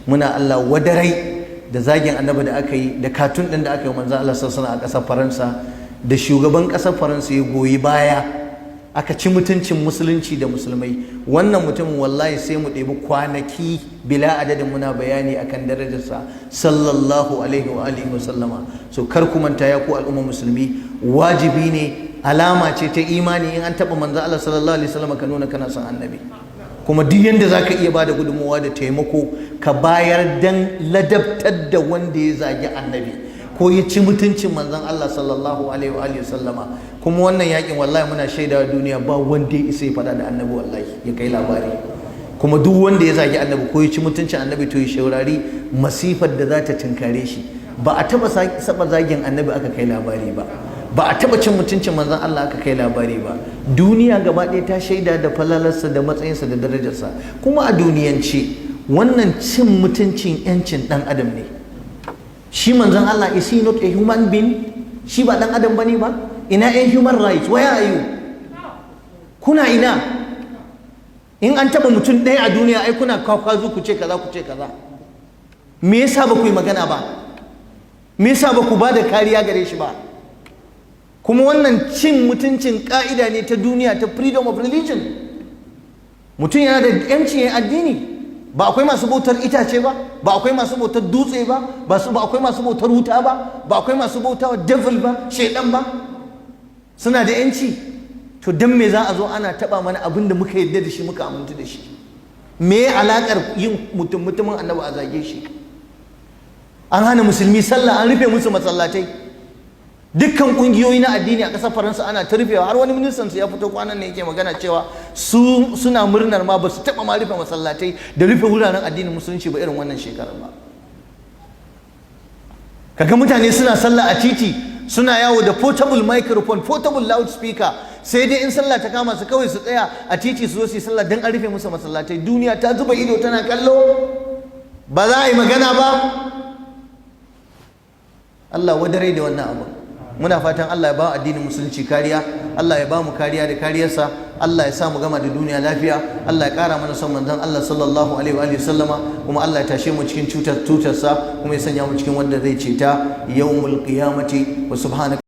Muna Allah wadarai da zagin Annabi da aka yi, da cartoon ɗin da aka yi manzon Allah sallallahu alaihi a ƙasar Faransa, da shugaban ƙasar Faransa ya goyi baya aka ci mutuncin Musulunci da Musulmai. Wannan mutumin, wallahi sai mu ɗebi kwanaki bila adadin muna bayani akan darajarsa, sallallahu alaihi wa alihi wa sallama. So kar ku manta, ya ku al'umma Musulmi, wajibi ne, alama ce ta imani, in an taɓa manzo Allah sallallahu alaihi wasallam ka nuna kana son Annabi. Kuma duk yanda zaka iya bada gudunmawa da taimako, ka bayar dan ladabtar da wanda ya zagi Annabi ko ya ci mutuncin manzon Allah sallallahu alaihi wa alihi sallama. Kuma wannan yakin, wallahi muna shaidawa duniya, ba wanda ya isa ya faɗa da Annabi, wallahi ya kai labari. Kuma duk wanda ya zagi Annabi ko ya ci mutuncin Annabi, to ya shaurari masifar da za ta tunkare shi. Ba a taba saba zagin Annabi aka kai labari ba, ba a taba cin mutuncin manzon Allah aka kai labari ba. Duniya gaba ɗaya ta shaida da falalarsa da matsayinsa da darajarsa. Kuma a duniyance wannan cin mutuncin 'yancin ɗan adam ne. Shi manzon Allah, is he not a human being? Shi ba ɗan adam bane ba? Ina 'yan human rights? Where are you? Kuna ina? In an taba mutum ɗaya a duniya, ai kuna kwakwazu, ku ce kaza, ku ce kaza. Me yasa ba ku yi magana ba? Me yasa ba ku ba da kariya gare shi ba? Kuma wannan cin mutuncin ka'ida ne ta duniya ta freedom of religion. Mutum yana da yancin yin addini. Ba akwai masu bautar itace ba? Ba akwai masu bautar dutse ba? Ba akwai masu bautar wuta ba? Ba akwai masu bautawa devil ba, shaidan ba? Suna da yanci. To dan me za a zo ana taba mana abin da muka yarda da shi, muka amintu da shi? Me alakar yin mutum mutumin Annabi a zage shi? An hana Musulmi sallah, an rufe musu masallatai. Dukkan kungiyoyi na addini a ƙasar Faransa ana ta rufewa. Har wani ministan su ya fito kwanan ne yake magana cewa su suna murnar ma ba su taɓa ma rufe masallatai da rufe wuraren addinin Musulunci ba irin wannan shekarar ba. Kaga mutane suna sallah a titi, suna yawo da portable microphone, portable loudspeaker, sai dai in sallah ta kama su kawai su tsaya a titi su zo su yi sallah, don an rufe musu masallatai. Duniya ta zuba ido tana kallo, ba za a yi magana ba. Allah wadare da wannan abu. Muna fatan Allah ya ba addinin Musulunci kariya, Allah ya ba mu kariya da kariyarsa, Allah ya sa mu gama da duniya lafiya, Allah ya kara mana son manzon Allah sallallahu alaihi wa sallama, kuma Allah ya tashe mu cikin tutarsa, kuma ya sanya mu cikin wanda zai ceta yawmul qiyamati. Wa subhanaka.